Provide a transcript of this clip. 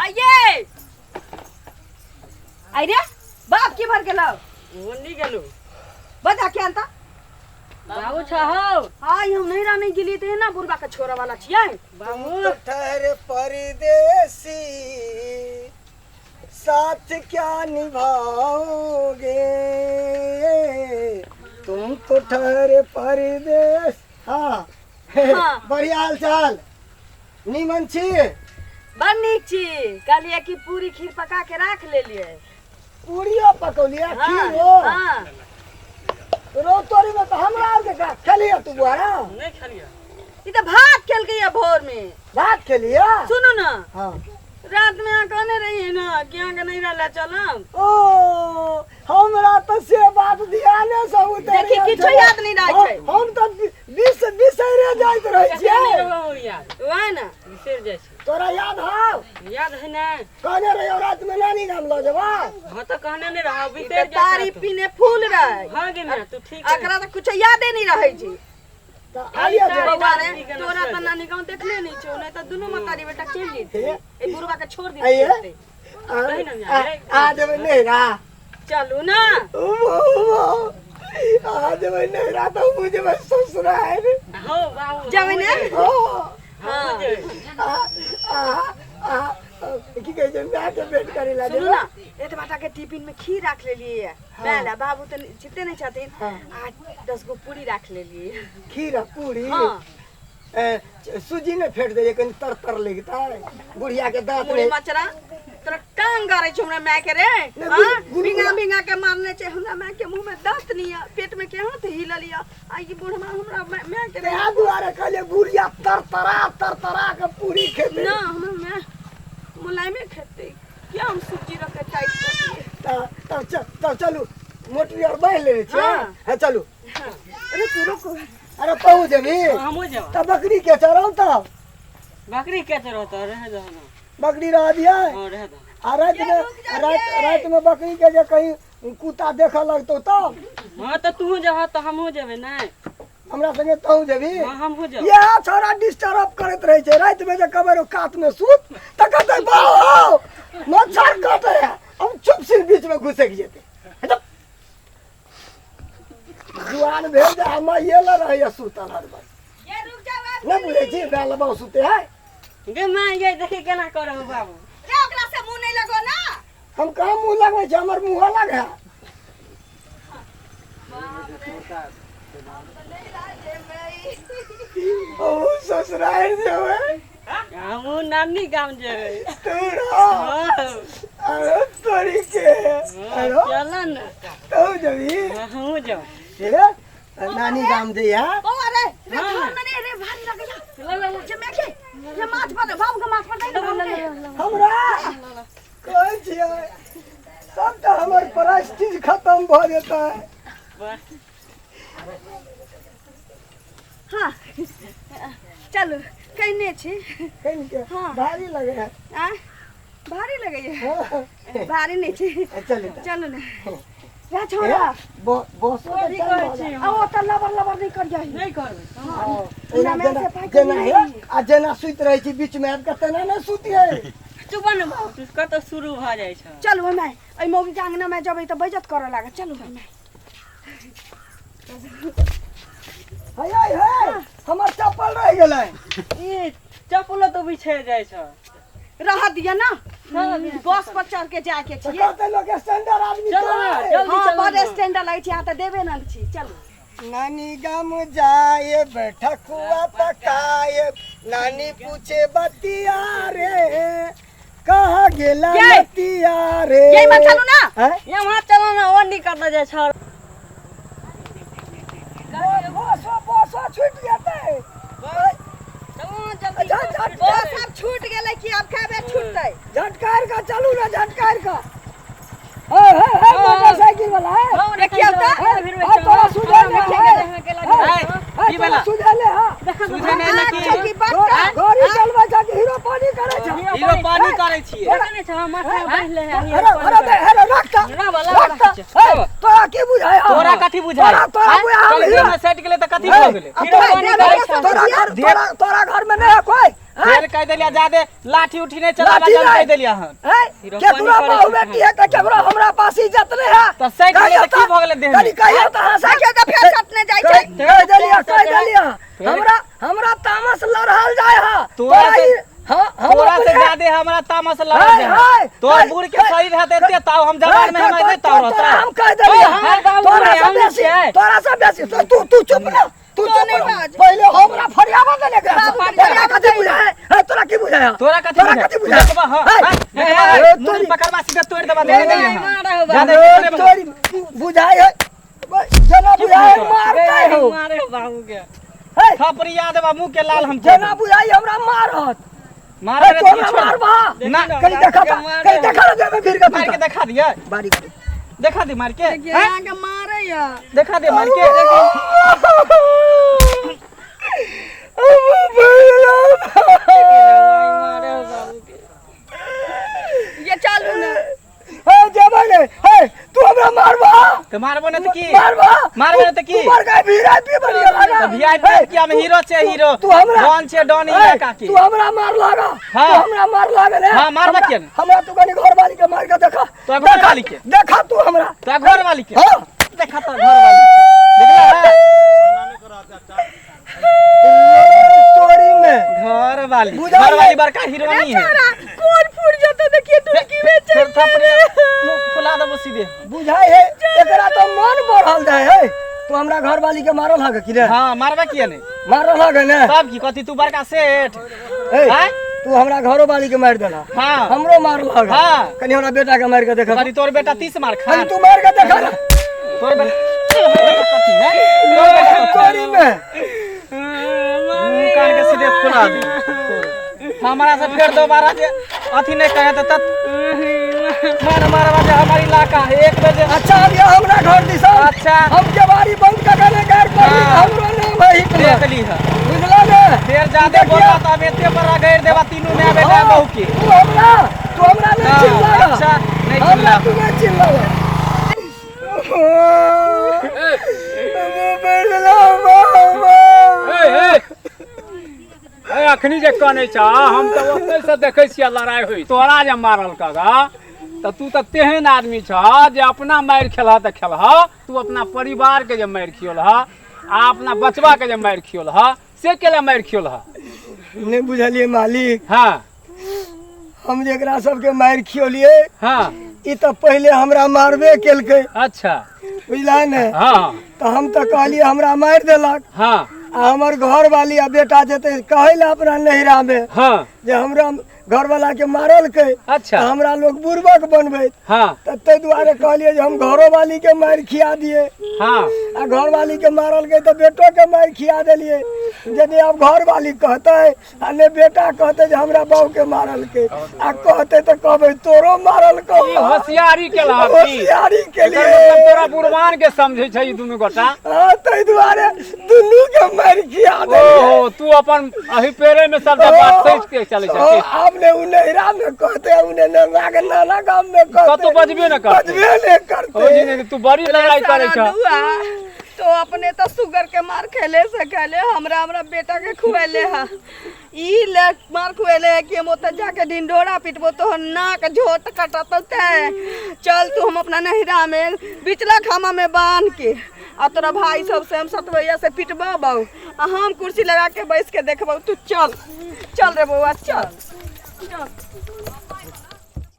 आइए आई रे बाप की भर गेलो ओनी गेलो बता के अंता बाबू छहो आई हम नहीं रहने गेलिए ते ना बुढ़बा के छोरा वाला छियै बाबू तो ठहरे परदेसी साथ क्या निभाओगे तुम तो ठहरे परदेस हाँ हाँ। बढ़िया हाल चाल नीमन छी बड़ नीक छी कहलियै कि पूरी खीर पका के राख लेलियै पूड़ियो पकौलिया हाँ, खीर हो हाँ रो तोरी में तो हमरा आर के का खेलिया तू बुआरा नहीं खेलिया ई तऽ भात खेलकै या भोर में भात खेलिया सुनू ना हाँ रात में अहाँ कहने रहियै ना कि अहाँके नहीं रहला चलब ओ हमरा तऽ से बात ध्याने से उतरि देखी, गेल किछो छलै। याद नहि रहै छै। हम तऽ बीस बिसैरे जाइत रहै छियै याद वएह ने बिसरि जाइ छै तोरा याद हौ याद है ना कहने रहियो रात में नानी गाम लऽ जेबा हाँ तो कहने नहीं रहा ई बिसरि तऽ जाइ तारी छै पीने फूल रहै हाँ गे ना तू ठीक है एकरा तऽ कुछो यादे नहीं रहै छै तऽ आइए जे बौआ रे तारी पी के तोरा ना तऽ नानी गाँव देखले नहीं छौ नहीं तऽ दुनू महतारी बेटा चलि जेतै हे? ए बुढ़वा के छोड़ आइए देतै कही ना जाए। आ जेबै नैहरा चलू ना उमो, उमो। आ जेबै नैहरा तऽ हमहूँ जेबै ससुरारि हो बाबू जेबै ने? हो हाँ आ आ आ की कहै छै मायके भेंट करै लए सुनू जेबै ना एतबा टा के टिफिन में खीर राख लेलियै माय ला बाबू तऽ चिते नहीं छथिन हाँ। आ 10 गो पूरी राख लेलियै खीर आ पूरी हाँ ए, सूजी ने फेट दैए कनि तर तर लगतै बुढ़िया के दाँत मुड़ी नहि मचरा तोरा टांग गारै छौ हमरा माय के रे नहि, हाँ गुल- भींगा भींगा के मारने छै हमरा माय के मुंह में दांत नहीं है पेट में के हाथ हिलल या आ ई बुढ़वा हमरा माय के रे तेहा दुआरे कहलियै बुढ़िया तर तरा तर तरा के पूरी खेतै ना हमरा माय मुलायमे खेतै किया हम सूजी रख के टाइट कर दिए तब तब चलू मोटरी आर बान्हि लेने छियै हाँ। हाँ चलू रुकू रुकू अरे कहू जेबी हमहूँ जेबै तऽ बकरी के चराउ तब बकरी के चरौतौ रह दहो ना बकरी रह दियै हाँ रह दहो आ राति में राति राति में बकरी के जे कहीं कुत्ता देखऽ लगतौ तब हाँ तऽ तू जह तऽ हमहूँ जेबै नहि हमरा संगे तहूँ जेबी हाँ हमहूँ जेबै इएह छौड़ा डिस्टर्ब करैत रहै छै राति में जे कबरो कात में सुत तऽ कहतै बाउ मच्छर काटै है हम चुप से बीच में घुसकि जेतै हट। जुआन भेल जे हम ये लऽ रहैया सुतल हरदम ये रुक जाओ आप नहि बुझै छी माय लबाउ सुते है गे माय गे देखी केना करऽ बाबू रे ओकरा से मुंह नहीं लगो ना हम कहाँ मुँह लगबै छी हमर मुँह अलग है ओ ससुराल जेबै हमहूँ नानी गाम जेबै तू रह हाँ, अरे तोरी के अरे चल ने तू जेबी हमहूँ जेबै हे नानी गाम जइया बौआ रे रे हाँ। धान में रे रे भारी लगैया जे मैं के ये माथ पर बाबू के माथ पर दे ना बाबू के हमरा कहै छियै सबटा हमर प्रेस्टीज खत्म भऽ जेतै बस हाँ चलू कहने छी कनि के हाँ। भारी लगे है आ भारी लगैया हाँ। भारी नहीं छी चलू तऽ। चलू ने रे छोड़ा बसो के की टाइम कहै भऽ छी आ ओ तऽ लबर लबर नहीं करिया नहि करबै हाँ, ओना एना मैं जेना से पाइ जेना कमी हे नहीं। आ जेना सुति रहै छी बीच में आबि कऽ तेना नहि सुतियै चुप ने बाबू तू कतऽ शुरू भऽ जाइ छौ चलू हमे एहि मौगी के अंगना में जबै तऽ बेइज्जत करऽ लागत चलू हमे हे हे हे हमर चप्पल रहि गेलै ई चप्पलो तो बिछड़ जाइ छौ रह दिया ना बस पर चढ़ के जाए के तऽ छियै कहतै लोक स्टैंडर्ड आदमी चलो ना, तोरा जल्दी हाँ चलो बड़ ना। स्टैंडर्ड लगै छै अहाँ तऽ देबे न छी चलू नानी गाम जाए ठकुआ पकाए नानी पूछे बतिया रे कहाँ गेला ये! बतिया रे ये मत चलू ना। हैं? यहाँ चलो ना और निकल जाइ छौ बसो बसो छूट जेतै चलो ना जल्दी झट झट बस आब छूट गेलै कि आब कए बेर छूटतै झटकार का चलू ना झटकार का हे हे हे मोटरसाइकिल वाला है देखियौ तऽ हे तोरा सुझल नहीं है हे, हे की तोरा भेला? सुझल है हां सुझे नहि ने की अच्छा की बात गाड़ी चलबै छ कि हीरो पानी करै छ हीरो पानी करै छियै अरे अरे बे अरे रख त रख त हे तोरा की बुझाय तोरा कथी बुझाय तोरा तोरा बुझाय हम चल हीरो में सेट गेलै तऽ कथी भऽ गेलै आ तोरा तोरा घर तोरा तोरा घर में नहीं है कोई हैं? फेर कह देलिया जादे लाठी उठी नहीं चलाबा लाठी कम कह नहीं। देलिया हन। हैं? केकरो बाहु बेटी है तऽ केकरो हमरा पास इज्जत नहीं है। तऽ सटि गेलै तऽ की भऽ गेलै देहमे? कनी कहियो तऽ हँसा। देखियौ तऽ फेर सटने जाइ छै। कह देलिया, कह देलिया, हमरा हमरा तामस लड़हल जाय है। तोरा तोरा से- ई- हाँ, हम तोरा से अपने- जादे हमरा तामस लड़ल हाय, जाय। हाय, तोर हाय, बूढ़ के हाय, शरीर हत एते ताव हम जवान में हाय, हमरा नहीं ताव तोरा रहता। हम कह देलिया, हमर बाबू तोरा नहीं, से हम बेसी, छियै। तोरा से बेसी, तो तू तू चुप ना, तू तो चुप नहीं ना। बाज। पहिले हमरा फरियावा देने के बाबू, तोरा फरियावा कथी बुझाय है? तोरा की बुझाय है? तोरा कथी तोरा बुझाय? कथी बुझाय? देखबा, हाँ, हाय, हाँ, देखबा, ए, मुँह तोरी- पकड़बा सीधा तोड़ देबा, देने देलिया हन। मारे हो बाबू। जादे ए, केकरे तोरी बुझाय है, जेना बुझाय है, मारतै हो। मारे हो बाबू के। हे, थपड़िया देबा मुँह के लाल हम जेना बुझाय हमरा मारत। मारे हे, रे तू हमरा छोड़। मारबा? ना। कनी देखा ता, कनी देखा ना देबे फिर के मार के तू। देखा दिया, बारी देखा दे मार के। देखियौ, हैं? अहाँके मारैया। देखा दे मार के। मारे हो बाबू के। ये चालू ने। हे जेबै ने, हे तू हमरा मारबा? तो मारबो ने तो की? मारबा? मारबो ने तो की? तू मार के वीआईपी बन गेला ना। तो वीआईपी हे, की हम हीरो छे, हीरो। तू हमरा डॉन छे, डॉन हे, इलाका के। तू हमरा मार लागा। हाँ। तू हमरा मार लागल है। हाँ, मारबा किया ने? हमरा तू कनी घरवाली के मार के देखा। तो घरवाली के? देखा तू हमरा। तो घरवाली के? हाँ। देखा तो घरवाली के। देखला है? तोरी में घरवाली। बुझा घरवाली ले। बड़का हीरोनी है। छोरा कोन फूट जतो देखिए टुटकी में चल फिर थपड़ी मुंह फुला देबो सीधे। बुझाय है एकरा तो मन बढ़ल जाय है। तू हमरा घरवाली के मारल हग की रे? हाँ, मारबा किया ने? मारल हग ने? तब की कथी तू बड़का सेठ? हे, हैं? तू हमरा घरो वाली के मार देला। हाँ। हमरो मारल हग। हाँ। कनी हमरा बेटा के मार के देखा। कथी तोर बेटा 30 मार खा। कनी तू मार के देखा ना। तोर बेटा कथी है? तोर बेटा तोरी में मुंह कान के सीधे फुला दे। हमारा से फिर दोबारा जे अथी नहीं कहे तो तत मार मारवा जे हमारी इलाका है एक बजे। अच्छा अब ये हमरा घर दिसा। अच्छा। हम केवाड़ी बंद कर के घर पर हाँ। हमरो नाम है हिकना। देख ली है। बुझला ने? फिर जादे देखिए। बोला तो अब एते पर गैर देवा तीनू में बेटा हाँ, बहू के। तू हमरा नहीं हाँ, चिल्ला। अच्छा, नहीं हमरा चिल्ला। तू नहीं चिल्ला। ए, अखनी जे कनै छ हम तऽ ओतै से देखै छियै लड़ाइ होइ। तोरा जे मारल कगा तऽ तू तऽ तेहन आदमी छ जे अपना मारि खेलह तऽ खेलह, तू अपना परिवार के जे मारि खियोल ह आ अपना बचवा के जे मारि खियोल ह से केला मारि खियोल ह? नहीं बुझलिए मालिक। हाँ। हम जेकरा सबके मारि खियोलिए हाँ। ई तऽ पहिले हमरा मारबे केलकै। अच्छा। बुझला ने? हाँ। तऽ हम तऽ कहलिए हमरा मारि देलक। हाँ। आ हमर घरवाली आ बेटा जेतै कहै लए अपना नैहरा में हाँ। जे हमरा घरवाला के मारलकै। अच्छा। तऽ हमरा लोग बुड़बक बनबै। हाँ। तऽ ताहि दुआरे कहलिए जे हम घरोवाली के मारि खिया दिए। हाँ। आ घरवाली के मारलकै तऽ बेटो के मारि खिया देलिए। यदि आब घरवाली कहतै आ ने बेटा कहतै जे हमरा बाबू के मारलकै आ कहतै तऽ कहबै तोरो मारलकौ। ई होशियारी केलहक की? होशियारी एकर केलिए। मतलब तोरा बुड़बान के समझै छै ई दुनू गोटा। हाँ, ताहि दुआरे दुनू के मारि खिया देलिए। ओहो, तू अपन अही पेरे में सबटा बात सोचि के चलै छह की? आब ने उ नैहरा में कहतै, उ ने नाना के नाना गाम में कहतै। कतौ बजबे ने करतै। बजबे ने करतै। ओ जी ने, तू बड़ी लड़ाई करै छह। तो अपने तो सुगर के मार खेले से खेले हमरा हमरा बेटा के खुएले है। ई ले मार खुएले है कि हम ओतऽ जाके ढिंढोरा पिटबो तोहर नाक झोट कटतौ ते। चल तू हम अपना नैहरा में बिचला खामा में बांध के आ तोरा भाई सब से हम सतवैया से पिटबो बऊ आ हम कुर्सी लगा के बैस के देखबौ। तू चल चल रे बौआ चल चल।